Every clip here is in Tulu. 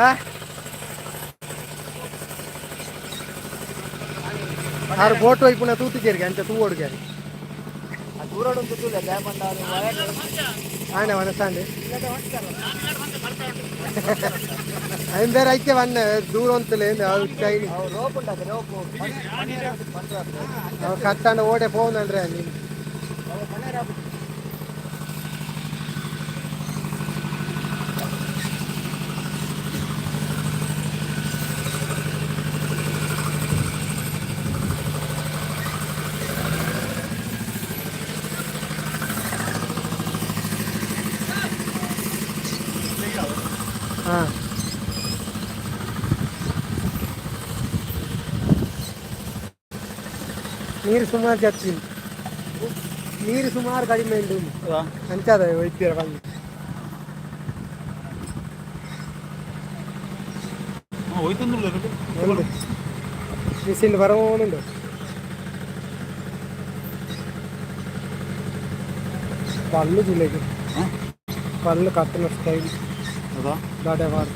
ಆ ಆರು ಬೋಟ್ ಒಯ್ಪುನ ತೂತಿಜೇರಿಗೆ ಅಂಚ ತೂವೊಡುಗೆ ಆಯ್ನ ವನಸಾಂಡ್ ಐನ್ ಬೇರೆ ಐತೆ ವನ್ನ ದೂರ ಅಂತಲೇ ಕಟ್ಟಾಂಡ ಓಡೆ ಪೋವನಂಡ್ರೆ ನೀನು. ಹಾಂ, ನೀರು ಸುಮಾರು ಜಾಸ್ತಿ, ನೀರು ಸುಮಾರು ಕಡಿಮೆ ಉಂಟು. ಅಂಚಾದ ವೈದ್ಯರ ಬಂದು ಉಂಡು, ಬಿಸಿಲು ಬರೋನುಂಡು. ಪಲ್ಲು ಜಿಲ್ಲೆಗೆ ಪಲ್ಲು ಕಟ್ಟನ ಸ್ಟೈಲ್ ದಾಡೆ ವಾರ.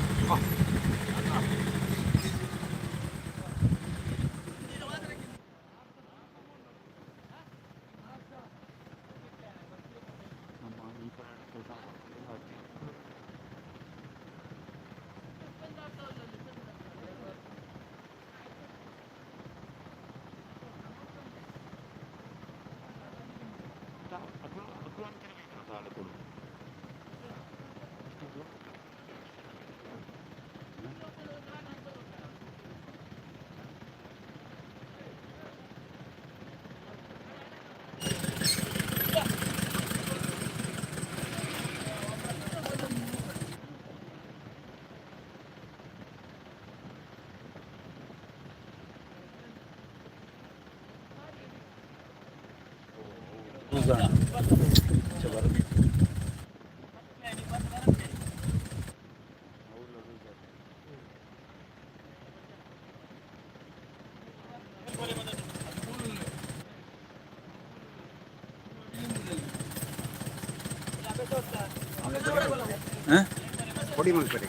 ಪೊಡಿ ಮಲ್ಪರೆ,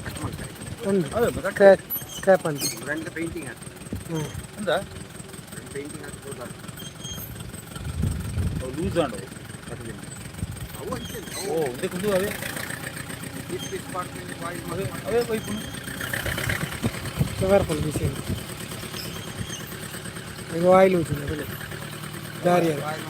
ಕಟ್ ಮಲ್ಪರೆ. ಉಂಡು ಸ್ಕ್ರ್ಯಾಪ್ ಸ್ಕ್ರ್ಯಾಪ್ ಅಂತ. రెండు పెయింటిಂಗ್ ಹಾಕಿ. ಹ್ಞೂ. రెండు ಪೇಂಟಿಂಗ್ ಹಾಕಿ. ಲೂಸ್ ಆಂಡ್ ಅವು ಅಂಚೆ. ಓ ಉಂದೆ ಕುಂದು ಅವೇ. ಪೀಸ್ ಪೀಸ್ ಮಾಡ್ತೀನಿ ಬಾಯ್ಲ್. ಅವೇ ಅವೇ ಪೈಪು. ಬರ್ಪುಂಡು ಬಿಸಿಲು ಈಗ ಆಯಿಲ್ ಊಜುಂಡು ದಾರಿಯ. ಬಾಯ್ಲ್.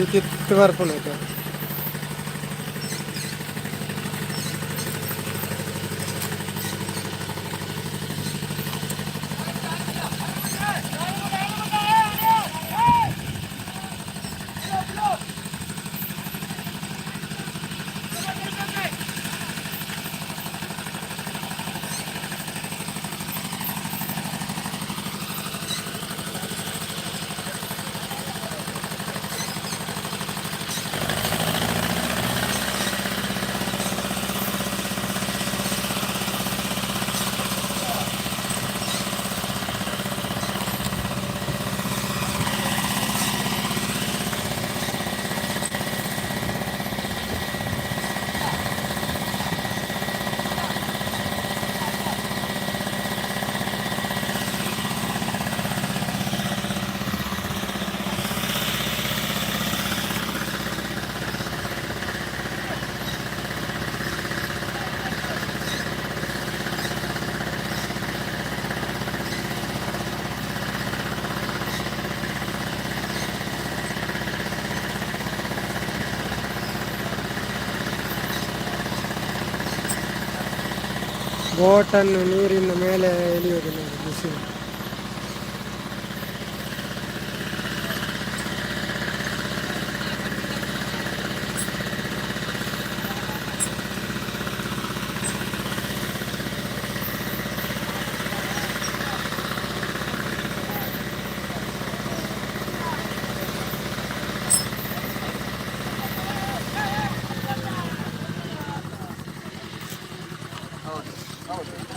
ಮಿತಿತ್ತು ಬರ್ಪುಂಡು ಆಯ್ತು. ಬೋಟನ್ನು ನೀರಿನ ಮೇಲೆ ಎಳೆಯುವುದು ನೋಡಿ, ಬಿಸಿಲು. ಲೂಸ್ ಆಂಡ್.